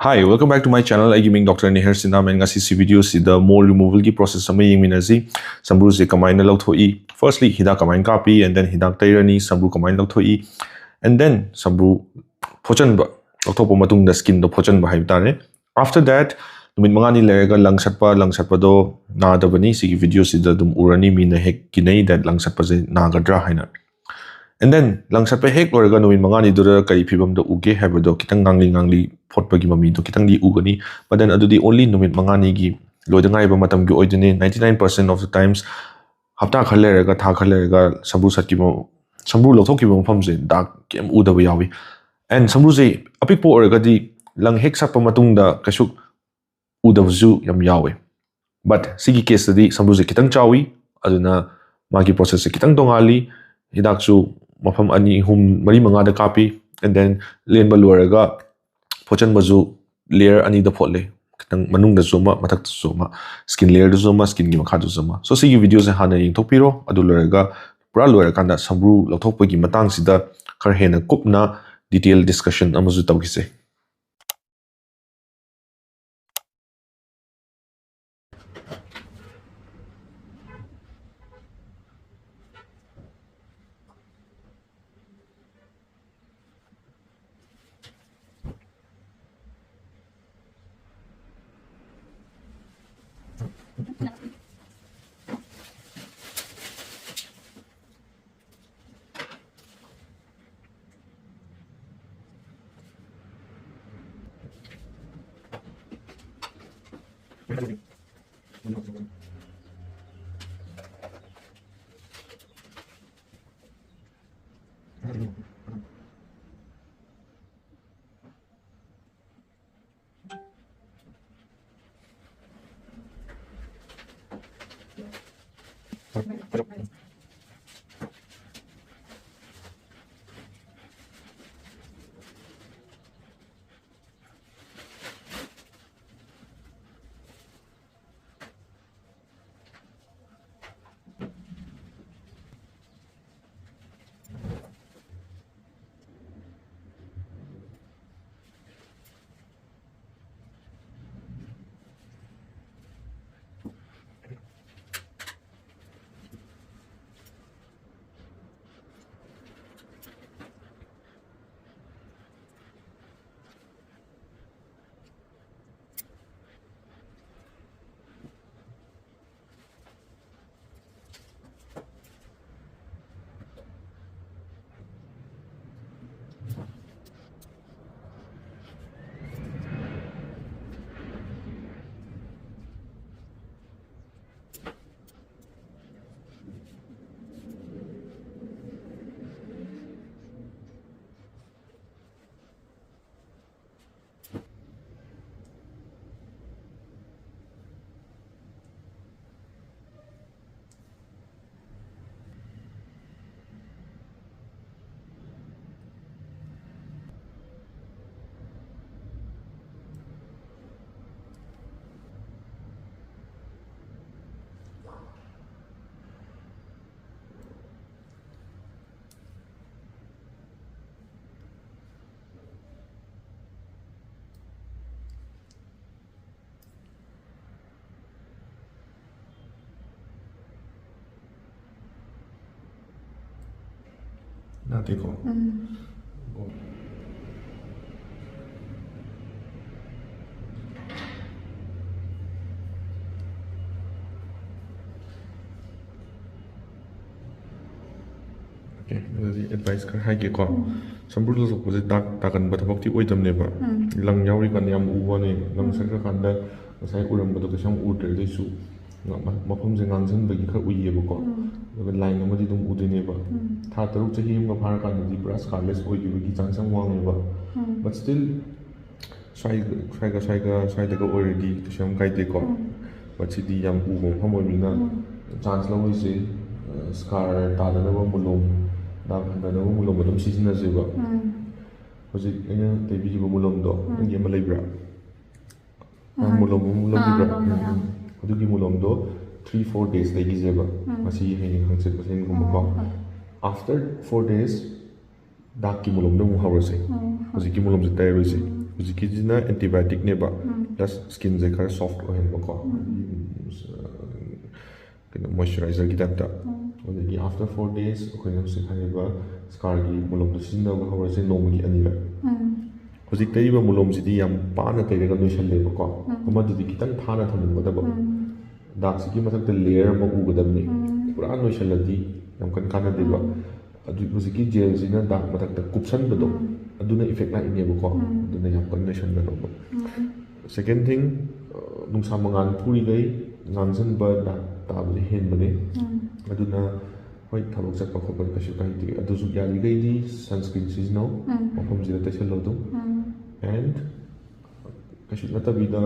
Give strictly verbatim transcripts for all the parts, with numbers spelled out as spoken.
Hi, welcome back to my channel. ꯑꯩꯒꯤ ꯃꯤꯡ Doctor ꯅꯤꯍꯔ ꯁꯤꯅꯥꯃꯦꯟ꯫ ꯉꯁꯤ ꯁꯤ ꯚꯤꯗꯤꯑꯣꯁꯤꯗ mole removalꯒꯤ process ꯑꯃ ꯌꯦꯡꯃꯤꯟꯅꯁꯤ꯫ ꯁꯝꯕ꯭ꯔꯨꯁꯦ ꯀꯃꯥꯏꯅ ꯂꯧꯊꯣꯛꯏ? Firstly, ꯍꯤꯗꯥꯛ ꯀꯃꯥꯏꯅ ꯀꯥꯞꯄꯤ? And then ꯍꯤꯗꯥꯛ ꯇꯩꯔꯅꯤ, ꯁꯝꯕ꯭ꯔꯨ ꯀꯃꯥꯏꯅ ꯂꯧꯊꯣꯛꯏ? And then ꯁꯝꯕ꯭ꯔꯨ ꯐꯣꯠꯆꯟꯕ, ꯂꯧꯊꯣꯛꯄ ꯃꯇꯨꯡꯗ skinꯗꯣ ꯐꯣꯠꯆꯟꯕ ꯍꯥꯏꯕ ꯇꯥꯔꯦ꯫ After that, ꯅꯨꯃꯤꯠ ꯃꯉꯥꯅꯤ ꯂꯩꯔꯒ ꯂꯪ ꯁꯠꯄ, ꯂꯪ ꯁꯠꯄꯗꯣ ꯅꯥꯗꯕꯅꯤ꯫ ꯁꯤꯒꯤ ꯚꯤꯗꯤꯑꯣꯁꯤꯗ ꯑꯗꯨꯝ ꯎꯔꯅꯤ, ꯃꯤꯅ ꯍꯦꯛ ꯀꯤꯅꯩ that ꯂꯪ ꯁꯠꯄꯁꯦ ꯅꯥꯒꯗ꯭ꯔꯥ ꯍꯥꯏꯅ꯫ And then ꯂꯪ ꯁꯠꯄ ꯍꯦꯛ ꯂꯣꯏꯔꯒ ꯅꯨꯃꯤꯠ ꯃꯉꯥꯅꯤꯗꯨꯗ ꯀꯔꯤ ꯐꯤꯕꯝꯗ ꯎꯒꯦ ꯍꯥꯏꯕꯗꯣ, ꯈꯤꯇꯪ ꯉꯥꯡꯂꯤ ꯉꯥꯡꯂꯤ ꯐꯣꯠꯄꯒꯤ ꯃꯃꯤꯗꯣ ꯈꯤꯇꯪꯗꯤ ꯎꯒꯅꯤ꯫ But then ꯑꯗꯨꯗꯤ only ꯅꯨꯃꯤꯠ ꯃꯉꯥꯅꯤꯒꯤ ꯂꯣꯏꯗ ꯉꯥꯏꯕ ꯃꯇꯝꯒꯤ ꯑꯣꯏꯗꯣꯏꯅꯤ꯫ Ninety nine percent of the times ꯍꯞꯇꯥ ꯈꯔ ꯂꯩꯔꯒ, ꯊꯥ ꯈꯔ ꯂꯩꯔꯒ ꯁꯝꯕ꯭ꯔꯨ ꯁꯠꯈꯤꯕ, ꯁꯝꯕ꯭ꯔꯨ ꯂꯧꯊꯣꯛꯈꯤꯕ ꯃꯐꯝꯁꯦ ꯗꯥꯛ ꯀꯩꯝ ꯎꯗꯕ ꯌꯥꯎꯏ꯫ And ꯁꯝꯕ꯭ꯔꯨꯁꯦ ꯑꯄꯤꯛꯄ ꯑꯣꯏꯔꯒꯗꯤ ꯂꯪ ꯍꯦꯛ ꯁꯠꯄ ꯃꯇꯨꯡꯗ ꯀꯩꯁꯨ ꯎꯗꯕꯁꯨ ꯌꯥꯝ ꯌꯥꯎꯋꯦ꯫ But ꯁꯤꯒꯤ caseꯇꯗꯤ ꯁꯝꯕ꯭ꯔꯨꯁꯦ ꯈꯤꯇꯪ ꯆꯥꯎꯏ, ꯑꯗꯨꯅ ꯃꯥꯒꯤ processꯁꯦ ꯈꯤꯇꯪ ꯇꯣꯡꯉꯥꯜꯂꯤ꯫ ꯍꯤꯗꯥꯛꯁꯨ ꯃꯐꯝ ꯑꯅꯤ, ꯑꯍꯨꯝ, ꯃꯔꯤ, ꯃꯉꯥꯗ ꯀꯥꯞꯄꯤ꯫ And then ꯂꯦꯟꯕ ꯂꯣꯏꯔꯒ ꯐꯣꯠꯆꯟꯕꯁꯨ layer ꯑꯅꯤꯗ ꯐꯣꯠꯂꯦ, ꯈꯤꯇꯪ ꯃꯅꯨꯡꯗꯁꯨ ꯑꯃ, ꯃꯊꯛꯇꯁꯨ ꯑꯃ, skin layerꯗꯁꯨ ꯑꯃ, skinꯒꯤ ꯃꯈꯥꯗꯁꯨ ꯑꯃ꯫ So ꯁꯤꯒꯤ ꯚꯤꯗꯤꯑꯣꯁꯦ ꯍꯥꯟꯅ ꯌꯦꯡꯊꯣꯛꯄꯤꯔꯣ, ꯑꯗꯨ ꯂꯣꯏꯔꯒ, ꯄꯨꯔꯥ ꯂꯣꯏꯔꯀꯥꯟꯗ ꯁꯝꯕ꯭ꯔꯨ ꯂꯧꯊꯣꯛꯄꯒꯤ ꯃꯇꯥꯡꯁꯤꯗ ꯈꯔ ꯍꯦꯟꯅ ꯀꯨꯞꯅ detail discussion ꯑꯃꯁꯨ ꯇꯧꯈꯤꯁꯦ꯫ ꯌꯥꯗꯦꯀꯣ? ꯎꯝ. ꯑꯣ꯫ ꯑꯣꯀꯦ, ꯑꯗꯨꯗꯤ ꯑꯦꯗꯚꯥꯏꯁ ꯈꯔ ꯍꯥꯏꯒꯦꯀꯣ꯫ ꯎꯝ. ꯁꯝꯕ꯭ꯔꯨ ꯂꯧꯊꯣꯛꯄꯁꯦ ꯗꯥꯛ ꯇꯥꯒꯟꯕ ꯊꯕꯛꯇꯤ ꯑꯣꯏꯗꯕꯅꯦꯕ꯫ ꯎꯝ. ꯂꯪ ꯌꯥꯎꯔꯤꯀꯥꯟꯗ ꯌꯥꯝ ꯎꯕ ꯋꯥꯅꯦ꯫ ꯂꯪ ꯎꯝ. ꯁꯠꯈ꯭ꯔꯀꯥꯟꯗ ꯉꯁꯥꯏ ꯎꯔꯝꯕꯗꯣ ꯀꯩꯁꯨ ꯌꯥꯝ ꯎꯗ꯭ꯔꯦ꯫ ꯑꯗꯨꯏꯁꯨ ꯃ-, ꯃꯐꯝꯁꯦ ꯉꯥꯡꯁꯤꯟꯕꯒꯤ ꯈꯔ ꯎꯏꯌꯦꯕꯀꯣ꯫ ꯎꯝ. ꯑꯗꯨꯒ ꯂꯥꯏꯟ ꯑꯃꯗꯤ ꯑꯗꯨꯝ ꯎꯗꯣꯏꯅꯦꯕ꯫ ꯎꯝ. ꯊꯥ ꯇꯔꯨꯛ ꯆꯍꯤ ꯑꯃꯒ ꯐꯥꯔꯀꯥꯟꯗꯗꯤ ꯄꯨꯔꯥ ꯁ꯭ꯀꯥꯔꯂꯦꯁ ꯑꯣꯏꯈꯤꯕꯒꯤ ꯆꯥꯟꯁ ꯌꯥꯝ ꯋꯥꯡꯉꯦꯕ꯫ ꯎꯝ. But still ꯁ꯭ꯋꯥꯏ-, ꯁ꯭ꯋꯥꯏꯒ ꯁ꯭ꯋꯥꯏꯒ ꯁ꯭ꯋꯥꯏꯗꯒ ꯑꯣꯏꯔꯗꯤ ꯀꯩꯁꯨ ꯌꯥꯝ ꯀꯥꯏꯗꯦꯀꯣ꯫ ꯎꯝ. But ꯁꯤꯗꯤ ꯌꯥꯝ ꯎꯕ ꯃꯐꯝ ꯑꯣꯏꯕꯅꯤꯅ ꯎꯝ. ꯆꯥꯟꯁ ꯂꯧꯔꯤꯁꯦ, ꯑ, ꯁ꯭ꯀꯥꯔ ꯇꯥꯗꯅꯕ ꯃꯨꯂꯣꯝ, ꯗꯥꯛ ꯍꯟꯊꯅꯕ ꯃꯨꯂꯣꯝ ꯑꯗꯨꯝ ꯁꯤꯖꯤꯟꯅꯁꯦꯕ꯫ ꯎꯝ. ꯍꯧꯖꯤꯛ ꯑꯩꯅ ꯇꯩꯕꯤꯈꯤꯕ ꯃꯨꯂꯣꯝꯗꯣ ꯎꯝ. ꯅꯪꯒꯤ ꯑꯃ ꯂꯩꯕ꯭ꯔꯥ? ꯑꯍꯥ. ꯃꯨꯂꯣꯝ ꯑꯃ ꯂꯧꯈꯤꯕ꯭ꯔꯥ? ꯑꯥ, ꯂꯧꯔꯦ, ꯑꯥ. ꯎꯝ, ꯎꯝ. ꯑꯗꯨꯒꯤ ꯃꯨꯂꯣꯝꯗꯣ three four days ꯂꯩꯈꯤꯁꯦꯕ꯫ ꯎꯝ. ꯉꯁꯤ, ꯍꯌꯦꯡ, ꯍꯪꯆꯤꯠ ꯃꯁꯦꯟꯒꯨꯝꯕꯀꯣ꯫ ꯑꯣ, ꯍꯣꯏ. After four days ꯗꯥꯛꯀꯤ ꯃꯨꯂꯣꯝꯗ ꯑꯃꯨꯛ ꯍꯧꯔꯁꯦ꯫ ꯎꯝ. ꯍꯧꯖꯤꯛꯀꯤ ꯃꯨꯂꯣꯝꯁꯦ ꯇꯩꯔꯣꯏꯁꯦ꯫ ꯎꯝ. ꯍꯧꯖꯤꯛꯀꯤꯁꯤꯅ ꯑꯦꯟꯇꯤꯕꯥꯏꯑꯣꯇꯤꯛꯅꯦꯕ꯫ ꯎꯝ. Plus ꯁ꯭ꯀꯤꯟꯁꯦ ꯈꯔ ꯁꯣꯐ ꯑꯣꯏꯍꯟꯕꯀꯣ꯫ ꯎꯝ. ꯀꯩꯅꯣ, ꯃꯣꯏꯆꯔꯥꯏꯖꯔꯒꯤ ꯇꯥꯏꯞꯇ꯫ ꯎꯝ. ꯑꯗꯒꯤ after four days ꯑꯩꯈꯣꯏꯅ ꯍꯧꯖꯤꯛ ꯍꯥꯏꯔꯤꯕ ꯁ꯭ꯀꯥꯔꯒꯤ ꯃꯨꯂꯣꯝꯗꯣ ꯁꯤꯖꯤꯟꯅꯕ ꯍꯧꯔꯁꯦ ꯅꯣꯡꯃꯒꯤ ꯑꯅꯤꯔꯛ꯫ ꯎꯝ. ꯍꯧꯖꯤꯛ ꯇꯩꯔꯤꯕ ꯃꯨꯂꯣꯝꯁꯤꯗꯤ ꯌꯥꯝ ꯄꯥꯅ ꯇꯩꯔꯒ ꯅꯣꯏꯁꯜꯂꯦꯕꯀꯣ꯫ ꯎꯝ. ꯑꯃꯗꯨꯗꯤ ꯈꯤꯇꯪ ꯊꯥꯅ ꯊꯝꯒꯗꯕ꯫ ꯎꯝ. ꯗꯥꯛꯁꯤꯒꯤ ꯃꯊꯛꯇ ꯂꯦꯌꯔ ꯑꯃ ꯎꯒꯗꯕꯅꯤ꯫ ꯎꯝ. ꯄꯨꯔꯥ ꯅꯣꯏꯁꯜꯂꯗꯤ ꯌꯥꯝ ꯀꯟꯅ ꯀꯥꯟꯅꯗꯦꯕ꯫ ꯎꯝ. ꯑꯗꯨ ꯍꯧꯖꯤꯛꯀꯤ ꯖꯦꯜꯁꯤꯅ ꯗꯥꯛ ꯃꯊꯛꯇ ꯀꯨꯞꯁꯟꯕꯗꯣ, ꯎꯝ. ꯑꯗꯨꯅ ꯏꯐꯦꯛ ꯂꯥꯛꯏꯅꯦꯕꯀꯣ꯫ ꯎꯝ. ꯑꯗꯨꯅ ꯌꯥꯝ ꯀꯟꯅ ꯅꯣꯏꯁꯟꯒꯅꯣꯕ꯫ ꯎꯝ. Second thing, ꯑ, ꯅꯨꯡꯁꯥ ꯃꯉꯥꯜ ꯐꯨꯔꯤꯈꯩ ꯉꯥꯡꯁꯤꯟꯕ ꯗꯥꯛ ꯇꯥꯕꯁꯦ ꯍꯦꯟꯕꯅꯦ꯫ ꯎꯝ. ꯑꯗꯨꯅ ꯍꯣꯏ, ꯊꯕꯛ ꯆꯠꯄ ꯈꯣꯠꯄꯗ ꯀꯩꯁꯨ ꯀꯥꯏꯗꯦ꯫ ꯑꯗꯨꯁꯨ ꯌꯥꯔꯤꯈꯩꯗꯤ sunscreen ꯁꯤꯖꯤꯟꯅꯧ꯫ ꯎꯝ. ꯃꯐꯝꯁꯤꯗ ꯇꯩꯁꯜꯂꯣ ꯑꯗꯨꯝ꯫ ꯎꯝ. And ꯀꯩꯁꯨ ꯅꯠꯇꯕꯤꯗ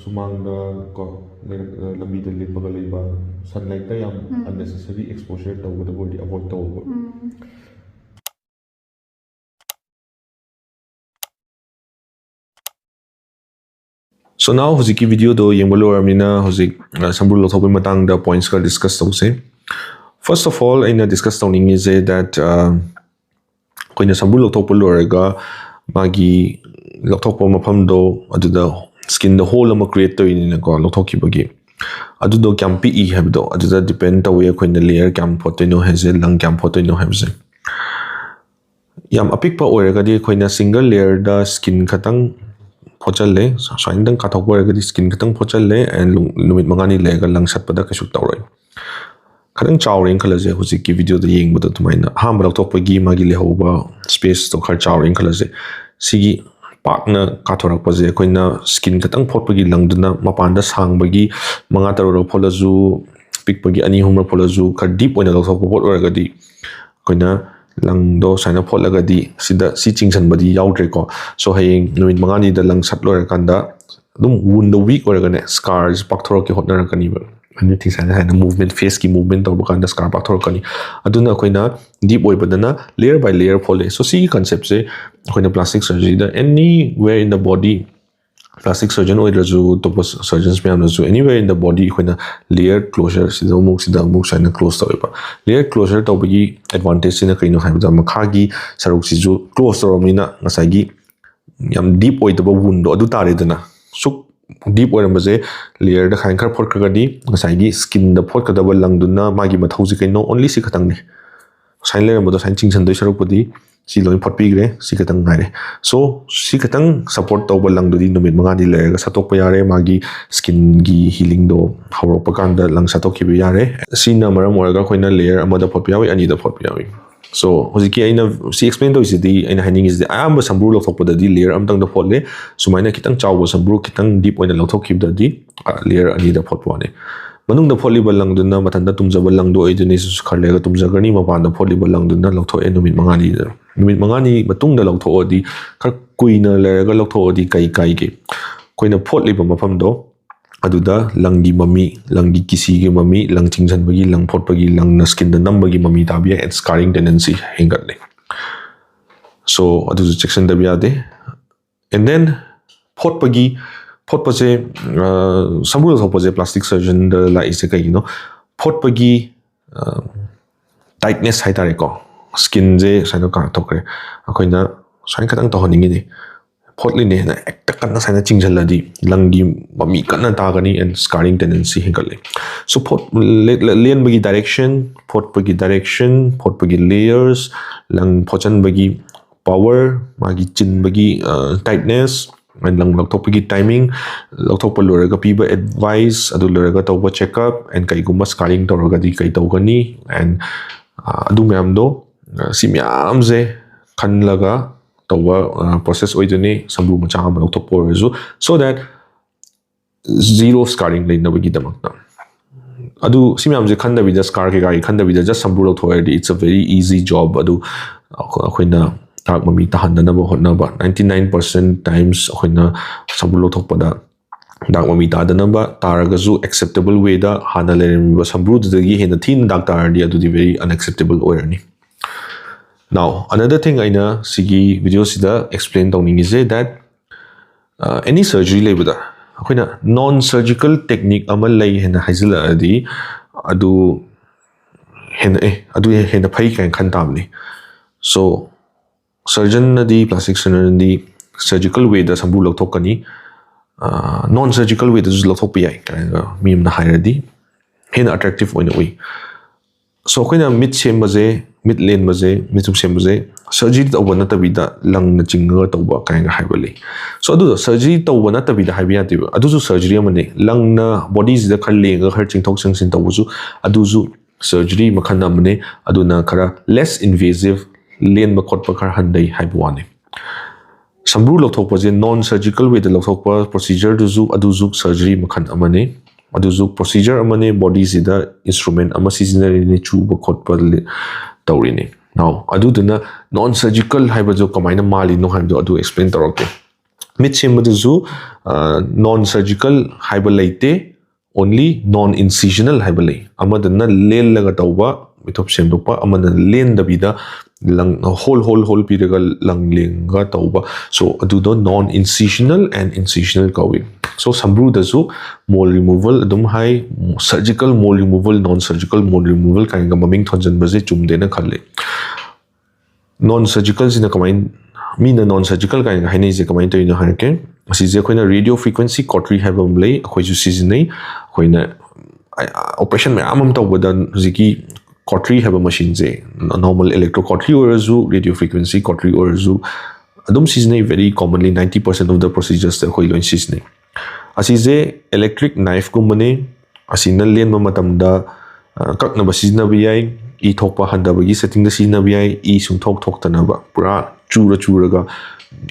ꯁꯨꯃꯥꯡꯗ ꯀꯣ, ꯂꯩꯔꯛ-, ꯂꯝꯕꯤꯗ ꯂꯦꯞꯄꯒ ꯂꯩꯕ, sunlight ꯇ ꯌꯥꯝ ꯎꯝ. unnecessary exposure ꯇꯧꯒꯗꯕ ꯑꯣꯏꯔꯗꯤ avoid ꯇꯧꯕ꯫ ꯎꯝ. So now ꯍꯧꯖꯤꯛꯀꯤ video ꯗꯣ ꯌꯦꯡꯕ ꯂꯣꯏꯔꯕꯅꯤꯅ ꯍꯧꯖꯤꯛ, ꯑ, ꯁꯝꯕ꯭ꯔꯨ ꯂꯧꯊꯣꯛꯄꯒꯤ ꯃꯇꯥꯡꯗ points ꯈꯔ discuss ꯇꯧꯁꯦ꯫ First of all, ꯑꯩꯅ discuss ꯇꯧꯅꯤꯡꯉꯤꯁꯦ that, ꯑ, ꯑꯩꯈꯣꯏꯅ ꯁꯝꯕ꯭ꯔꯨ ꯂꯧꯊꯣꯛꯄ ꯂꯣꯏꯔꯒ ꯃꯥꯒꯤ ꯂꯧꯊꯣꯛꯄ ꯃꯐꯝꯗꯣ ꯑꯗꯨꯗ skin ꯗ hole ꯑꯃ create ꯇꯧꯔꯤꯅꯤꯅꯀꯣ, ꯂꯧꯊꯣꯛꯈꯤꯕꯒꯤ꯫ ꯑꯗꯨꯗꯣ ꯀꯌꯥꯝ ꯄꯤꯛꯏ ꯍꯥꯏꯕꯗꯣ ꯑꯗꯨꯗ depend ꯇꯧꯋꯤ, ꯑꯩꯈꯣꯏꯅ layer ꯀꯌꯥꯝ ꯐꯣꯠꯇꯣꯏꯅꯣ ꯍꯥꯏꯁꯦ, ꯂꯪ ꯀꯌꯥꯝ ꯐꯣꯠꯇꯣꯏꯅꯣ ꯍꯥꯏꯕꯁꯦ꯫ ꯌꯥꯝ ꯑꯄꯤꯛꯄ ꯑꯣꯏꯔꯒꯗꯤ ꯑꯩꯈꯣꯏꯅ single layerꯗ skin ꯈꯛꯇꯪ ꯐꯣꯠꯆꯜꯂꯦ, ꯁꯨꯃꯥꯏꯅꯗꯪ ꯀꯥꯊꯣꯛꯄ ꯑꯣꯏꯔꯒꯗꯤ skin ꯈꯛꯇꯪ ꯐꯣꯠꯆꯜꯂꯦ, and ꯅꯨꯃꯤꯠ ꯃꯉꯥꯅꯤ ꯂꯩꯔꯒ ꯂꯪ ꯁꯠꯄꯗ ꯀꯩꯁꯨ ꯇꯧꯔꯣꯏ꯫ ꯈꯤꯇꯪ ꯆꯥꯎꯔꯦꯅ ꯈꯜꯂꯁꯦ, ꯍꯧꯖꯤꯛꯀꯤ videoꯗ ꯌꯦꯡꯕꯗꯣ ꯑꯗꯨꯃꯥꯏꯅ ꯑꯍꯥꯟꯕ ꯂꯧꯊꯣꯛꯄꯒꯤ ꯃꯥꯒꯤ ꯂꯩꯍꯧꯕ spaceꯇꯣ ꯈꯔ ꯆꯥꯎꯔꯦꯅ ꯈꯜꯂꯁꯦ꯫ ꯁꯤꯒꯤ ꯄꯥꯛꯅ ꯀꯥꯊꯣꯔꯛꯄꯁꯦ ꯑꯩꯈꯣꯏꯅ skin ꯈꯛꯇꯪ ꯐꯣꯠꯄꯒꯤ ꯂꯪꯗꯨꯅ ꯃꯄꯥꯟꯗ ꯁꯥꯡꯕꯒꯤ ꯃꯉꯥ ꯇꯔꯨꯛꯔꯛ ꯐꯣꯠꯂꯁꯨ, ꯄꯤꯛꯄꯒꯤ ꯑꯅꯤ ꯑꯍꯨꯝꯔꯛ ꯐꯣꯠꯂꯁꯨ, ꯈꯔ deep ꯑꯣꯏꯅ ꯂꯧꯊꯣꯛꯄ ꯄꯣꯠ ꯑꯣꯏꯔꯒꯗꯤ ꯑꯩꯈꯣꯏꯅ ꯂꯪꯗꯣ ꯁꯨꯃꯥꯏꯅ ꯐꯣꯠꯂꯒꯗꯤ ꯁꯤꯗ ꯁꯤ ꯆꯤꯡꯁꯤꯟꯕꯗꯤ ꯌꯥꯎꯗ꯭ꯔꯦꯀꯣ꯫ So ꯍꯌꯦꯡ ꯅꯨꯃꯤꯠ ꯃꯉꯥꯅꯤꯗ ꯂꯪ ꯁꯠ ꯂꯣꯏꯔꯀꯥꯟꯗ ꯑꯗꯨꯝ woundꯗꯣ weak ꯑꯣꯏꯔꯒꯅꯦ scarꯁꯦ ꯄꯥꯛꯊꯣꯔꯛꯀꯦ ꯍꯣꯠꯅꯔꯛꯀꯅꯤꯕ꯫ Anything ꯁꯨꯃꯥꯏꯅ ꯍꯥꯏꯅ movement, faceꯀꯤ movement ꯇꯧꯕ ꯀꯥꯟꯗ scar ꯄꯥꯛꯊꯣꯔꯛꯀꯅꯤ꯫ ꯑꯗꯨꯅ ꯑꯩꯈꯣꯏꯅ deep ꯑꯣꯏꯕꯗꯅ layer by layer ꯐꯣꯠꯂꯦ꯫ So ꯁꯤꯒꯤ conceptꯁꯦ ꯑꯩꯈꯣꯏꯅ plastic surgeryꯗ anywhere in the body, plastic surgeon ꯑꯣꯏꯗ꯭ꯔꯁꯨ ꯑꯇꯣꯞꯄ surgeons ꯃꯌꯥꯝꯅꯁꯨ anywhere in the body ꯑꯩꯈꯣꯏꯅ layer closure, ꯁꯤꯗ ꯑꯃꯨꯛ ꯁꯤꯗ ꯑꯃꯨꯛ ꯁꯨꯃꯥꯏꯅ close ꯇꯧꯋꯦꯕ꯫ Layer closure ꯇꯧꯕꯒꯤ advantageꯁꯤꯅ ꯀꯩꯅꯣ ꯍꯥꯏꯕꯗ ꯃꯈꯥꯒꯤ ꯁꯔꯨꯛꯁꯤꯁꯨ close ꯇꯧꯔꯕꯅꯤꯅ ꯉꯁꯥꯏꯒꯤ ꯌꯥꯝ deep ꯑꯣꯏꯗꯕ woundꯗꯣ ꯑꯗꯨ ꯇꯥꯔꯦꯗꯅ꯫ ꯁꯨꯛ deep ꯑꯣꯏꯔꯝꯕꯁꯦ layerꯗ ꯈꯥꯏꯅ ꯈꯔ ꯐꯣꯠꯈ꯭ꯔꯒꯗꯤ ꯉꯁꯥꯏꯒꯤ skinꯗ ꯐꯣꯠꯀꯗꯕ ꯂꯪꯗꯨꯅ ꯃꯥꯒꯤ ꯃꯊꯧꯁꯤ ꯀꯩꯅꯣ? Only ꯁꯤ ꯈꯛꯇꯪꯅꯤ꯫ ꯁꯨꯃꯥꯏꯅ ꯂꯩꯔꯝꯕꯗꯣ ꯁꯨꯃꯥꯏꯅ ꯆꯤꯡꯁꯤꯟꯗꯣꯏ ꯁꯔꯨꯛꯄꯨꯗꯤ ꯁꯤ ꯂꯣꯏ ꯐꯣꯠꯄꯤꯈ꯭ꯔꯦ, ꯁꯤ ꯈꯛꯇꯪ ꯉꯥꯏꯔꯦ꯫ So ꯁꯤ ꯈꯛꯇꯪ support ꯇꯧꯕ ꯂꯪꯗꯨꯗꯤ ꯅꯨꯃꯤꯠ ꯃꯉꯥꯅꯤ ꯂꯩꯔꯒ ꯁꯠꯇꯣꯛꯄ ꯌꯥꯔꯦ, ꯃꯥꯒꯤ skinꯒꯤ healingꯗꯣ ꯍꯧꯔꯛꯄ ꯀꯥꯟꯗ ꯂꯪ ꯁꯠꯇꯣꯛꯈꯤꯕ ꯌꯥꯔꯦ꯫ ꯁꯤꯅ ꯃꯔꯝ ꯑꯣꯏꯔꯒ ꯑꯩꯈꯣꯏꯅ layer ꯑꯃꯗ ꯐꯣꯠꯄ ꯌꯥꯎꯏ, ꯑꯅꯤꯗ ꯐꯣꯠꯄ ꯌꯥꯎꯏ꯫ So ꯍꯧꯖꯤꯛꯀꯤ ꯑꯩꯅ ꯁꯤ explain ꯇꯧꯔꯤꯁꯤꯗꯤ, ꯑꯩꯅ ꯍꯥꯏꯅꯤꯡꯉꯤꯁꯤꯗꯤ ꯑꯌꯥꯝꯕ ꯁꯝꯕ꯭ꯔꯨ ꯂꯧꯊꯣꯛꯄꯗꯗꯤ layer ꯑꯃꯇꯪꯗ ꯐꯣꯠꯂꯦ꯫ ꯁꯨꯃꯥꯏꯅ ꯈꯤꯇꯪ ꯆꯥꯎꯕ ꯁꯝꯕ꯭ꯔꯨ ꯈꯤꯇꯪ deep ꯑꯣꯏꯅ ꯂꯧꯊꯣꯛꯈꯤꯕꯗꯗꯤ layer ꯑꯅꯤꯗ ꯐꯣꯠꯄ ꯋꯥꯅꯤ꯫ ꯃꯅꯨꯡꯗ ꯐꯣꯠꯂꯤꯕ ꯂꯪꯗꯨꯅ ꯃꯊꯟꯇ ꯇꯨꯝꯖꯕ ꯂꯪꯗꯣ ꯑꯣꯏꯗꯣꯏꯅꯤ, ꯁꯤꯁꯨ ꯈꯔ ꯂꯩꯔꯒ ꯇꯨꯝꯖꯒꯅꯤ꯫ ꯃꯄꯥꯟꯗ ꯐꯣꯠꯂꯤꯕ ꯂꯪꯗꯨꯅ ꯂꯧꯊꯣꯛꯑꯦ ꯅꯨꯃꯤꯠ ꯃꯉꯥꯅꯤꯗ꯫ ꯅꯨꯃꯤꯠ ꯃꯉꯥꯅꯤ ꯃꯇꯨꯡꯗ ꯂꯧꯊꯣꯛꯑꯗꯤ, ꯈꯔ ꯀꯨꯏꯅ ꯂꯩꯔꯒ ꯂꯧꯊꯣꯛꯑꯗꯤ ꯀꯩ ꯀꯥꯏꯒꯦ? ꯑꯩꯈꯣꯏꯅ ꯐꯣꯠꯂꯤꯕ ꯃꯐꯝꯗꯣ ꯑꯗꯨꯗ ꯂꯪꯒꯤ ꯃꯃꯤ, ꯂꯪꯒꯤ ꯀꯤꯁꯤꯒꯤ ꯃꯃꯤ, ꯂꯪ ꯆꯤꯡꯁꯤꯟꯕꯒꯤ, ꯂꯪ ꯐꯣꯠꯄꯒꯤ, ꯂꯪꯅ skinꯗ ꯅꯝꯕꯒꯤ ꯃꯃꯤ ꯇꯥꯕ ꯌꯥꯏ, and scarring tendency ꯍꯦꯟꯒꯠꯂꯦ꯫ So ꯑꯗꯨꯁꯨ ꯆꯦꯛꯁꯤꯟꯗꯕ ꯌꯥꯗꯦ꯫ And then ꯐꯣꯠꯄꯒꯤ, ꯐꯣꯠꯄꯁꯦ, ꯑ, ꯁꯝꯕ꯭ꯔꯨ ꯂꯧꯊꯣꯛꯄꯁꯦ plastic surgeonꯗ ꯂꯥꯛꯏꯁꯦ ꯀꯩꯒꯤꯅꯣ? ꯐꯣꯠꯄꯒꯤ, ꯑ, tightness ꯍꯥꯏꯇꯥꯔꯦꯀꯣ, skinꯁꯦ ꯁꯨꯃꯥꯏꯅ ꯀꯥꯊꯣꯛꯈ꯭ꯔꯦ, ꯑꯩꯈꯣꯏꯅ ꯁꯨꯃꯥꯏꯅ ꯈꯤꯇꯪ ꯇꯧꯍꯟꯅꯤꯡꯉꯤꯅꯦ꯫ ꯐꯣꯠꯂꯤꯅꯦꯅ ꯍꯦꯛꯇ ꯀꯟꯅ ꯁꯨꯃꯥꯏꯅ ꯆꯤꯡꯁꯤꯜꯂꯗꯤ ꯂꯪꯒꯤ ꯃꯃꯤ ꯀꯟꯅ ꯇꯥꯒꯅꯤ and scarring tendency ꯍꯦꯟꯒꯠꯂꯤ꯫ So ꯐꯣꯠ-, ꯂꯦ-, ꯂꯦ-, ꯂꯦꯟꯕꯒꯤ direction, ꯐꯣꯠꯄꯒꯤ direction, ꯐꯣꯠꯄꯒꯤ layers, ꯂꯪ ꯐꯣꯠꯆꯟꯕꯒꯤ power, ꯃꯥꯒꯤ ꯆꯤꯟꯕꯒꯤ, ꯑ, tightness, and ꯂꯪ ꯂꯧꯊꯣꯛꯄꯒꯤ timing, ꯂꯧꯊꯣꯛꯄ ꯂꯣꯏꯔꯒ ꯄꯤꯕ advice, ꯑꯗꯨ ꯂꯣꯏꯔꯒ ꯇꯧꯕ checkup, and ꯀꯩꯒꯨꯝꯕ scarring ꯇꯧꯔꯒꯗꯤ ꯀꯩ ꯇꯧꯒꯅꯤ, and, ꯑ, ꯑꯗꯨ ꯃꯌꯥꯝꯗꯣ, ꯑ, ꯁꯤ ꯃꯌꯥꯝꯁꯦ ꯈꯜꯂꯒ ꯇꯧꯕ, ꯑ, process ꯑꯣꯏꯗꯣꯏꯅꯤ, ꯁꯝꯕ꯭ꯔꯨ ꯃꯆꯥ ꯑꯃ ꯂꯧꯊꯣꯛꯄ ꯑꯣꯏꯔꯁꯨ, so that zero scarring ꯂꯩꯅꯕꯒꯤꯗꯃꯛꯇ꯫ ꯑꯗꯨ ꯁꯤ ꯃꯌꯥꯝꯁꯦ ꯈꯟꯗꯕꯤꯗ, scar ꯀꯩꯀꯥꯒꯤ ꯈꯟꯗꯕꯤꯗ just ꯁꯝꯕ꯭ꯔꯨ ꯂꯧꯊꯣꯛꯑꯗꯤ, it's a very easy job꯫ ꯑꯗꯨ ꯑꯩꯈꯣꯏ-, ꯑꯩꯈꯣꯏꯅ ꯗꯥꯛ ꯃꯃꯤ ꯇꯥꯍꯟꯗꯅꯕ ꯍꯣꯠꯅꯕ, ninety nine percent times ꯑꯩꯈꯣꯏꯅ ꯁꯝꯕ꯭ꯔꯨ ꯂꯧꯊꯣꯛꯄꯗ ꯗꯥꯛ ꯃꯃꯤ ꯇꯥꯗꯅꯕ ꯇꯥꯔꯒꯁꯨ, acceptable way ꯗ ꯍꯥꯟꯅ ꯂꯩꯔꯝꯃꯤꯕ ꯁꯝꯕ꯭ꯔꯨꯗꯨꯗꯒꯤ ꯍꯦꯟꯅ ꯊꯤꯅ ꯗꯥꯛ ꯇꯥꯔꯗꯤ, ꯑꯗꯨꯗꯤ very unacceptable ꯑꯣꯏꯔꯅꯤ꯫ Now, another thing ꯑꯩꯅ ꯁꯤꯒꯤ video ꯁꯤꯗ explain ꯇꯧꯅꯤꯡꯉꯤꯁꯦ that, uh, any surgery ꯂꯩꯕꯗ ꯑꯩꯈꯣꯏꯅ non surgical technique ꯑꯃ ꯂꯩ ꯍꯥꯏꯅ ꯍꯥꯏꯖꯤꯜꯂꯛꯑꯗꯤ, ꯑꯗꯨ ꯍꯦꯟꯅ, ꯑꯦ, ꯑꯗꯨ ꯍꯦꯟꯅ ꯐꯩ ꯀꯥꯏꯅ ꯈꯟ ꯇꯥꯕꯅꯤ꯫ So surgeon ꯅꯗꯤ, plastic surgeon ꯅꯗꯤ surgical way ꯗ ꯁꯝꯕ꯭ꯔꯨ ꯂꯧꯊꯣꯛꯀꯅꯤ, ꯑ, non surgical way ꯗꯁꯨ ꯂꯧꯊꯣꯛꯄ ꯌꯥꯏ ꯀꯥꯏꯅ ꯃꯤ ꯑꯃꯅ ꯍꯥꯏꯔꯗꯤ ꯍꯦꯟꯅ attractive ꯑꯣꯏꯅ ꯎꯏ꯫ So ꯑꯩꯈꯣꯏꯅ ꯃꯤꯠ ꯁꯦꯝꯕꯁꯦ, ꯃꯤꯠ ꯂꯦꯟꯕꯁꯦ, ꯃꯤꯠꯊꯨꯞ ꯁꯦꯝꯕꯁꯦ surgery ꯇꯧꯕ ꯅꯠꯇꯕꯤꯗ ꯂꯪꯅ ꯆꯤꯡꯉꯒ ꯇꯧꯕ ꯀꯥꯏꯅ ꯍꯥꯏꯕ ꯂꯩ꯫ So ꯑꯗꯨꯗꯣ surgery ꯇꯧꯕ ꯅꯠꯇꯕꯤꯗ ꯍꯥꯏꯕ ꯌꯥꯗꯦꯕ, ꯑꯗꯨꯁꯨ surgery ꯑꯃꯅꯤ꯫ ꯂꯪꯅ body ꯁꯤꯗ ꯈꯔ ꯂꯦꯡꯉꯒ ꯈꯔ ꯆꯤꯡꯊꯣꯛ ꯆꯤꯡꯁꯤꯟ ꯇꯧꯕꯁꯨ, ꯑꯗꯨꯁꯨ surgery ꯃꯈꯜ ꯑꯃꯅꯤ꯫ ꯑꯗꯨꯅ ꯈꯔ less invasive, ꯂꯦꯟꯕ ꯈꯣꯠꯄ ꯈꯔ ꯍꯟꯊꯩ ꯍꯥꯏꯕ ꯋꯥꯅꯤ꯫ ꯁꯝꯕ꯭ꯔꯨ ꯂꯧꯊꯣꯛꯄꯁꯦ non surgical way ꯗ ꯂꯧꯊꯣꯛꯄ procedure ꯗꯨꯁꯨ, ꯑꯗꯨꯁꯨ surgery ꯃꯈꯜ ꯑꯃꯅꯤ꯫ ꯑꯗꯨꯁꯨ procedure ꯑꯃꯅꯤ, body ꯁꯤꯗ instrument ꯑꯃ ꯁꯤꯖꯤꯟꯅꯔꯤꯅꯤ, ꯆꯨꯕ ꯈꯣꯠꯄ ꯂꯤ-, ꯇꯧꯔꯤꯅꯤ꯫ Now, ꯑꯗꯨꯗꯨꯅ non surgical ꯍꯥꯏꯕꯗꯨ ꯀꯃꯥꯏꯅ ꯃꯥꯜꯂꯤꯅꯣ ꯍꯥꯏꯕꯗꯣ ꯑꯗꯨ explain ꯇꯧꯔꯛꯀꯦ꯫ ꯃꯤꯠ ꯁꯦꯝꯕꯗꯨꯁꯨ, ꯑ, non surgical ꯍꯥꯏꯕ ꯂꯩꯇꯦ, only non incisional ꯍꯥꯏꯕ ꯂꯩ꯫ ꯑꯃꯗꯅ ꯂꯦꯜꯂꯒ ꯇꯧꯕ, ꯃꯤꯊꯨꯞ ꯁꯦꯝꯗꯣꯛꯄ, ꯑꯃꯅ ꯂꯦꯟꯗꯕꯤꯗ ꯂꯪ, hole, hole, hole ꯄꯤꯔꯒ ꯂꯪ ꯂꯦꯡꯉꯒ ꯇꯧꯕ꯫ So ꯑꯗꯨꯗꯣ non incisional and incisional ꯀꯧꯏ꯫ So ꯁꯝꯕ꯭ꯔꯨꯗꯁꯨ mole removal ꯑꯗꯨꯝ ꯍꯥꯏ, surgical mole removal, non surgical mole removal ꯀꯥꯏꯅꯒ ꯃꯃꯤꯡ ꯊꯣꯟꯖꯟꯕꯁꯦ ꯆꯨꯝꯗꯦꯅ ꯈꯜꯂꯤ꯫ Non surgical ꯁꯤꯅ ꯀꯃꯥꯏꯅ ꯃꯤꯅ non surgical ꯀꯥꯏꯅ ꯍꯥꯏꯅꯩꯁꯦ ꯀꯃꯥꯏꯅ ꯇꯧꯔꯤꯅꯣ ꯍꯥꯏꯔꯛꯀꯦ꯫ ꯑꯁꯤꯁꯦ ꯑꯩꯈꯣꯏꯅ radio frequency cautery ꯍꯥꯏꯕ ꯑꯃ ꯂꯩ, ꯑꯩꯈꯣꯏꯁꯨ ꯁꯤꯖꯤꯟꯅꯩ꯫ ꯑꯩꯈꯣꯏꯅ operation ꯃꯌꯥꯝ ꯑꯃ ꯇꯧꯕꯗ ꯍꯧꯖꯤꯛꯀꯤ cautery ꯍꯥꯏꯕ machineꯁꯦ, normal electro cautery ꯑꯣꯏꯔꯁꯨ, radio frequency cautery ꯑꯣꯏꯔꯁꯨ, ꯑꯗꯨꯝ ꯁꯤꯖꯤꯟꯅꯩ꯫ Very commonly ninety percent of the proceduresꯇ ꯑꯩꯈꯣꯏ ꯂꯣꯏ ꯁꯤꯖꯤꯟꯅꯩ꯫ ꯑꯁꯤꯁꯦ electric knifeꯀꯨꯝꯕꯅꯤ꯫ ꯑꯁꯤꯅ ꯂꯦꯟꯕ ꯃꯇꯝꯗ, ꯑ, ꯀꯛꯅꯕ ꯁꯤꯖꯤꯟꯅꯕ ꯌꯥꯏ, ꯏ ꯊꯣꯛꯄ ꯍꯟꯊꯕꯒꯤ settingꯗ ꯁꯤꯖꯤꯟꯅꯕ ꯌꯥꯏ, ꯏ ꯁꯨꯡꯊꯣꯛ ꯊꯣꯛꯇꯅꯕ, ꯄꯨꯔꯥ ꯆꯨꯔ ꯆꯨꯔꯒ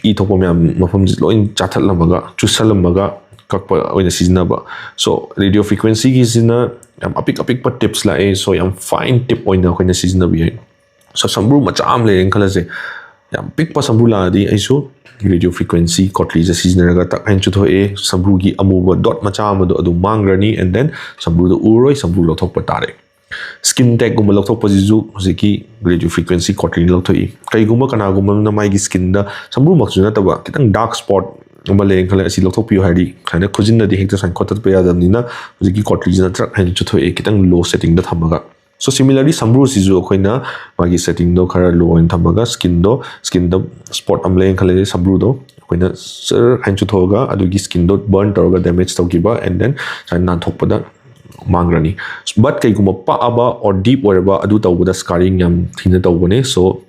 ꯏ ꯊꯣꯛꯄ ꯃꯌꯥꯝ ꯃꯐꯝꯁꯤ ꯂꯣꯏ ꯆꯥꯊꯠꯂꯝꯃꯒ, ꯆꯨꯁꯜꯂꯝꯃꯒ ꯀꯛꯄ ꯑꯣꯏꯅ ꯁꯤꯖꯤꯟꯅꯕ꯫ So, radio frequencyꯒꯤꯁꯤꯅ ꯌꯥꯝ ꯑꯄꯤꯛ ꯑꯄꯤꯛꯄ tips ꯂꯥꯛꯑꯦ꯫ So, ꯌꯥꯝ fine tip ꯑꯣꯏꯅ ꯑꯩꯈꯣꯏꯅ ꯁꯤꯖꯤꯟꯅꯕ ꯌꯥꯏ꯫ So, ꯁꯝꯕ꯭ꯔꯨ ꯃꯆꯥ ꯑꯃ ꯂꯩꯔꯦꯅ ꯈꯜꯂꯁꯦ, ꯌꯥꯝ ꯄꯤꯛꯄ ꯁꯝꯕ꯭ꯔꯨ ꯂꯥꯛꯑꯗꯤ ꯑꯩꯁꯨ radio frequency cauteryꯁꯦ ꯁꯤꯖꯤꯟꯅꯔꯒ ꯇꯛ ꯍꯥꯏꯅ ꯆꯨꯊꯣꯛꯑꯦ꯫ ꯁꯝꯕ꯭ꯔꯨꯒꯤ ꯑꯃꯨꯕ dot ꯃꯆꯥ ꯑꯃꯗꯣ ꯑꯗꯨ ꯃꯥꯡꯈ꯭ꯔꯅꯤ, and then ꯁꯝꯕ꯭ꯔꯨꯗꯣ ꯎꯔꯣꯏ, ꯁꯝꯕ꯭ꯔꯨ ꯂꯧꯊꯣꯛꯄ ꯇꯥꯔꯦ꯫ Skin tagꯒꯨꯝꯕ ꯂꯧꯊꯣꯛꯄꯁꯤꯁꯨ ꯍꯧꯖꯤꯛꯀꯤ radio frequency cauteryꯅ ꯂꯧꯊꯣꯛꯏ꯫ ꯀꯩꯒꯨꯝꯕ ꯀꯅꯥꯒꯨꯝꯕ ꯑꯃꯅ ꯃꯥꯒꯤ skinꯗ, ꯁꯝꯕ꯭ꯔꯨꯃꯛꯁꯨ ꯅꯠꯇꯕ, ꯈꯤꯇꯪ dark spot ꯑꯃ ꯂꯩꯔꯦꯅ ꯈꯜꯂꯦ, ꯑꯁꯤ ꯂꯧꯊꯣꯛꯄꯤꯌꯨ ꯍꯥꯏꯔꯗꯤ ꯁꯨꯃꯥꯏꯅ ꯈꯨꯖꯤꯟꯅꯗꯤ ꯍꯦꯛꯇ ꯁꯨꯃꯥꯏꯅ ꯈꯣꯠꯇꯠꯄ ꯌꯥꯗꯕꯅꯤꯅ ꯍꯧꯖꯤꯛꯀꯤ cauteryꯁꯤꯅ ꯇ꯭ꯔꯛ ꯍꯥꯏꯅ ꯆꯨꯊꯣꯛꯑꯦ, ꯈꯤꯇꯪ low settingꯗ ꯊꯝꯃꯒ꯫ So, similarly, ꯁꯝꯕ꯭ꯔꯨꯁꯤꯁꯨ ꯑꯩꯈꯣꯏꯅ ꯃꯥꯒꯤ settingꯗꯣ ꯈꯔ low ꯑꯣꯏꯅ ꯊꯝꯃꯒ, skinꯗꯣ, skinꯗ spot ꯑꯃ ꯂꯩꯅ ꯈꯜꯂꯁꯦ, ꯁꯝꯕ꯭ꯔꯨꯗꯣ ꯑꯩꯈꯣꯏꯅ ꯁꯔ ꯍꯥꯏꯅ ꯆꯨꯊꯣꯛꯑꯒ ꯑꯗꯨꯒꯤ skinꯗꯣ burn ꯇꯧꯔꯒ damage ꯇꯧꯈꯤꯕ, and then ꯁꯨꯃꯥꯏꯅ ꯅꯥꯟꯊꯣꯛꯄꯗ ꯃꯥꯡꯈ꯭ꯔꯅꯤ꯫ But ꯀꯩꯒꯨꯝꯕ ꯄꯥꯛꯑꯕ or deep ꯑꯣꯏꯔꯕ ꯑꯗꯨ ꯇꯧꯕꯗ scarring ꯌꯥꯝ ꯊꯤꯅ ꯇꯧꯕꯅꯦ꯫ So,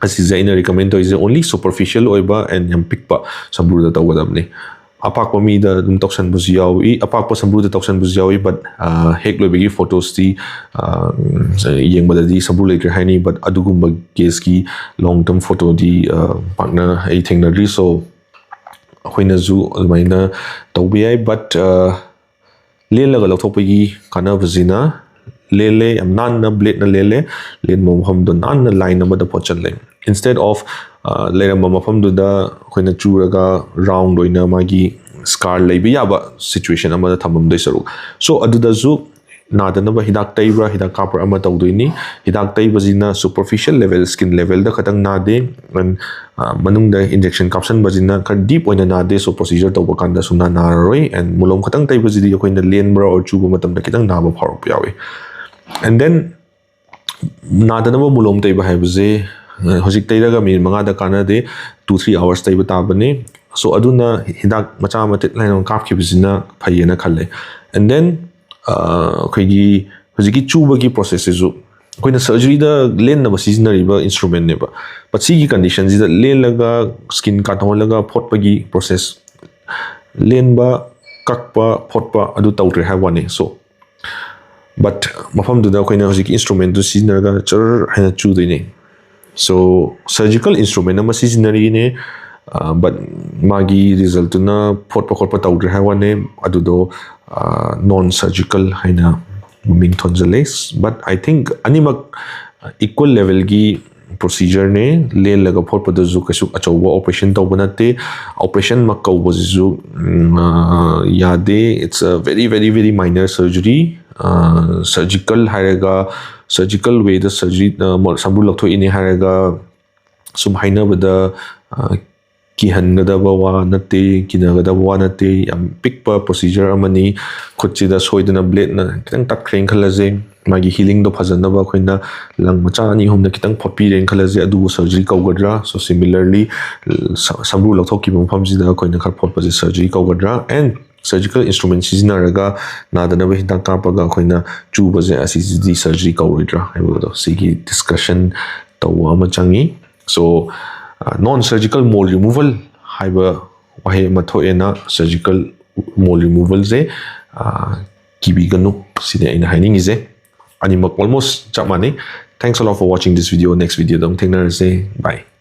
ꯑꯁꯤꯁꯦ ꯑꯩꯅ recommend ꯇꯧꯔꯤꯁꯦ only superficial ꯑꯣꯏꯕ and ꯌꯥꯝ ꯄꯤꯛꯄ ꯁꯝꯕ꯭ꯔꯨꯗ ꯇꯧꯒꯗꯕꯅꯤ꯫ ꯑꯄꯥꯛꯄ ꯃꯤꯗ ꯑꯗꯨꯝ ꯇꯧꯁꯟꯕꯁꯨ ꯌꯥꯎꯏ, ꯑꯄꯥꯛꯄ ꯁꯝꯕ꯭ꯔꯨꯗ ꯇꯧꯁꯟꯕꯁꯨ ꯌꯥꯎꯏ, but, ꯑ, ꯍꯦꯛ ꯂꯣꯏꯕꯒꯤ photoꯁꯇꯤ, ꯑ, ꯌꯦꯡꯕꯗꯗꯤ ꯁꯝꯕ꯭ꯔꯨ ꯂꯩꯇ꯭ꯔꯦ ꯍꯥꯏꯅꯤ, but ꯑꯗꯨꯒꯨꯝꯕ caseꯀꯤ long term photoꯗꯤ, ꯑ, ꯄꯥꯛꯅ ꯑꯩ ꯊꯦꯡꯅꯗ꯭ꯔꯤ꯫ So, ꯑꯩꯈꯣꯏꯅꯁꯨ ꯑꯗꯨꯃꯥꯏꯅ ꯇꯧꯕ ꯌꯥꯏ, but, ꯑ, ꯂꯦꯜꯂꯒ ꯂꯧꯊꯣꯛꯄꯒꯤ ꯀꯥꯟꯅꯕꯁꯤꯅ, ꯂꯦꯜꯂꯦ, ꯌꯥꯝ ꯅꯥꯟꯅ bladeꯅ ꯂꯦꯜꯂꯦ, ꯂꯦꯟꯕ ꯃꯐꯝꯗꯣ ꯅꯥꯟꯅ line ꯑꯃꯗ ꯐꯣꯠꯆꯜꯂꯦ꯫ Instead of, ꯑ, ꯂꯩꯔꯝꯕ ꯃꯐꯝꯗꯨꯗ ꯑꯩꯈꯣꯏꯅ ꯆꯨꯔꯒ round ꯑꯣꯏꯅ ꯃꯥꯒꯤ scar ꯂꯩꯕ ꯌꯥꯕ situation ꯑꯃꯗ ꯊꯝꯃꯝꯗꯣꯏ ꯁꯔꯨꯛ꯫ So, ꯑꯗꯨꯗꯁꯨ ꯅꯥꯗꯅꯕ ꯍꯤꯗꯥꯛ ꯇꯩꯕ꯭ꯔꯥ, ꯍꯤꯗꯥꯛ ꯀꯥꯞꯄ꯭ꯔꯥ ꯑꯃ ꯇꯧꯗꯣꯏꯅꯤ꯫ ꯍꯤꯗꯥꯛ ꯇꯩꯕꯁꯤꯅ superficial level, skin levelꯗ ꯈꯛꯇꯪ ꯅꯥꯗꯦ, and, ꯑ, ꯃꯅꯨꯡꯗ injection ꯀꯥꯞꯁꯟꯕꯁꯤꯅ ꯈꯔ deep ꯑꯣꯏꯅ ꯅꯥꯗꯦ꯫ So, procedure ꯇꯧꯕ ꯀꯥꯟꯗ ꯁꯨꯡꯅꯥ ꯅꯥꯔꯔꯣꯏ, and ꯃꯣꯂꯣꯝ ꯈꯛꯇꯪ ꯇꯩꯕꯁꯤꯗꯤ ꯑꯩꯈꯣꯏꯅ ꯂꯦꯟꯕ꯭ꯔꯥ or ꯆꯨꯕ ꯃꯇꯝꯗ ꯈꯤꯇꯪ ꯅꯥꯕ ꯐꯥꯎꯔꯛꯄ ꯌꯥꯎꯏ꯫ And then, ꯅꯥꯗꯅꯕ ꯃꯣꯂꯣꯝ ꯇꯩꯕ ꯍꯥꯏꯕꯁꯦ ꯍꯧꯖꯤꯛ ꯇꯩꯔꯒ ꯃꯤꯅꯤꯠ ꯃꯉꯥꯗ ꯀꯥꯟꯅꯗꯦ, two three hours ꯇꯩꯕ ꯇꯥꯕꯅꯤ꯫ So ꯑꯗꯨꯅ ꯍꯤꯗꯥꯛ ꯃꯆꯥ ꯃꯇꯤꯛ ꯂꯥꯏꯅ ꯀꯥꯞꯈꯤꯕꯁꯤꯅ ꯐꯩꯌꯦꯅ ꯈꯜꯂꯦ꯫ And then ꯑꯩꯈꯣꯏꯒꯤ ꯍꯧꯖꯤꯛꯀꯤ ꯆꯨꯕꯒꯤ ꯄ꯭ꯔꯣꯁꯦꯁꯁꯤꯁꯨ ꯑꯩꯈꯣꯏꯅ ꯁꯔꯖꯔꯤꯗ ꯂꯦꯟꯅꯕ ꯁꯤꯖꯤꯟꯅꯔꯤꯕ ꯏꯟꯁꯇ꯭ꯔꯨꯃꯦꯟꯅꯦꯕ꯫ But ꯁꯤꯒꯤ ꯀꯟꯗꯤꯁꯟꯁꯤꯗ ꯂꯦꯜꯂꯒ ꯁ꯭ꯀꯤꯟ ꯀꯥꯊꯣꯛꯍꯜꯂꯒ ꯐꯣꯠꯄꯒꯤ ꯄ꯭ꯔꯣꯁꯦꯁ, ꯂꯦꯟꯕ, ꯀꯛꯄ, ꯐꯣꯠꯄ ꯑꯗꯨ ꯇꯧꯗ꯭ꯔꯦ ꯍꯥꯏꯕ ꯋꯥꯅꯤ꯫ So but ꯃꯐꯝꯗꯨꯗ ꯑꯩꯈꯣꯏꯅ ꯍꯧꯖꯤꯛꯀꯤ ꯏꯟꯁꯇ꯭ꯔꯨꯃꯦꯟꯗꯨ ꯁꯤꯖꯤꯟꯅꯔꯒ ꯆꯔ ꯍꯥꯏꯅ ꯆꯨꯗꯣꯏꯅꯦ꯫ So ꯁꯔꯖꯤꯀꯦꯜ ꯏꯟꯁꯇ꯭ꯔꯨꯃꯦꯟ ꯑꯃ ꯁꯤꯖꯤꯟꯅꯔꯤꯅꯦ, ꯕꯠ ꯃꯥꯒꯤ ꯔꯤꯖꯜꯇꯨꯅ ꯐꯣꯠꯄ ꯈꯣꯠꯄ ꯇꯧꯗ꯭ꯔꯦ ꯍꯥꯏꯕ ꯋꯥꯅꯦ꯫ ꯑꯗꯨꯗꯣ ꯅꯣꯟ ꯁꯔꯖꯤꯀꯦꯜ ꯍꯥꯏꯅ ꯃꯃꯤꯡ ꯊꯣꯟꯖꯜꯂꯦ꯫ But I think ꯑꯅꯤꯃꯛ ꯏꯀ꯭ꯋꯦꯜ ꯂꯦꯚꯦꯜꯒꯤ ꯄ꯭ꯔꯣꯁꯤꯖꯔꯅꯦ꯫ ꯂꯦꯜꯂꯒ ꯐꯣꯠꯄꯗꯁꯨ ꯀꯩꯁꯨ ꯑꯆꯧꯕ ꯑꯣꯄꯔꯦꯁꯟ ꯇꯧꯕ ꯅꯠꯇꯦ꯫ ꯑꯣꯄꯔꯦꯁꯟꯃꯛ ꯀꯧꯕꯁꯤꯁꯨ ꯌꯥꯗꯦ꯫ It's a very very very minor surgery꯫ Surgical ꯍꯥꯏꯔꯒ, ꯁꯔꯖꯤꯀꯦꯜ ꯋꯦꯗ ꯁꯔꯖꯔꯤ, ꯁꯝꯕ꯭ꯔꯨ ꯂꯧꯊꯣꯛꯏꯅꯦ ꯍꯥꯏꯔꯒ ꯁꯨꯝ ꯍꯥꯏꯅꯕꯗ ꯀꯤꯍꯟꯒꯗꯕ ꯋꯥ ꯅꯠꯇꯦ, ꯀꯤꯅꯒꯗꯕ ꯋꯥ ꯅꯠꯇꯦ꯫ ꯌꯥꯝ ꯄꯤꯛꯄ ꯄ꯭ꯔꯣꯁꯤꯖꯔ ꯑꯃꯅꯤ꯫ ꯈꯨꯠꯁꯤꯗ ꯁꯣꯏꯗꯅ ꯕ꯭ꯂꯦꯗꯅ ꯈꯤꯇꯪ ꯇꯠꯈ꯭ꯔꯦꯅ ꯈꯜꯂꯁꯦ, ꯃꯥꯒꯤ ꯍꯤꯂꯤꯡꯗꯣ ꯐꯖꯅꯕ ꯑꯩꯈꯣꯏꯅ ꯂꯪ ꯃꯆꯥ ꯑꯅꯤ ꯑꯍꯨꯝꯅ ꯈꯤꯇꯪ ꯐꯣꯠꯄꯤꯔꯦꯅ ꯈꯜꯂꯁꯦ, ꯑꯗꯨꯕꯨ ꯁꯔꯖꯔꯤ ꯀꯧꯒꯗ꯭ꯔꯥ? So similarly ꯁꯝꯕ꯭ꯔꯨ ꯂꯧꯊꯣꯛꯈꯤꯕ ꯃꯐꯝꯁꯤꯗ ꯑꯩꯈꯣꯏꯅ ꯈꯔ ꯐꯣꯠꯄꯁꯦ ꯁꯔꯖꯔꯤ ꯀꯧꯒꯗ꯭ꯔꯥ? And ꯁꯔꯖꯤꯀꯦꯜ ꯏꯟꯁꯇ꯭ꯔꯨꯃꯦꯟ ꯁꯤꯖꯤꯟꯅꯔꯒ ꯅꯥꯗꯅꯕ ꯍꯤꯗꯥꯛ ꯀꯥꯞꯄꯒ ꯑꯩꯈꯣꯏꯅ ꯆꯨꯕꯁꯦ, ꯑꯁꯤꯁꯤꯗꯤ ꯁꯔꯖꯔꯤ ꯀꯧꯔꯣꯏꯗ꯭ꯔꯥ ꯍꯥꯏꯕꯗꯣ, ꯁꯤꯒꯤ ꯗꯤꯁꯀꯁꯟ ꯇꯧꯕ ꯑꯃ ꯆꯪꯉꯤ꯫ So ꯅꯣꯟ ꯁꯔꯖꯤꯀꯦꯜ ꯃꯣꯜ ꯔꯤꯃꯨꯚꯜ ꯍꯥꯏꯕ ꯋꯥꯍꯩ ꯑꯃ ꯊꯣꯛꯑꯦꯅ, ꯁꯔꯖꯤꯀꯦꯜ ꯃꯣꯜ ꯔꯤꯃꯨꯚꯜꯁꯦ ꯀꯤꯕꯤꯒꯅꯨ, ꯁꯤꯅꯤ ꯑꯩꯅ ꯍꯥꯏꯅꯤꯡꯉꯤꯁꯦ꯫ ꯑꯅꯤꯃꯛ almost ꯆꯞ ꯃꯥꯟꯅꯩ꯫ Thanks a lot for watching this video. Next video ꯗ ꯑꯃꯨꯛ ꯊꯦꯡꯅꯔꯁꯦ꯫ Bye.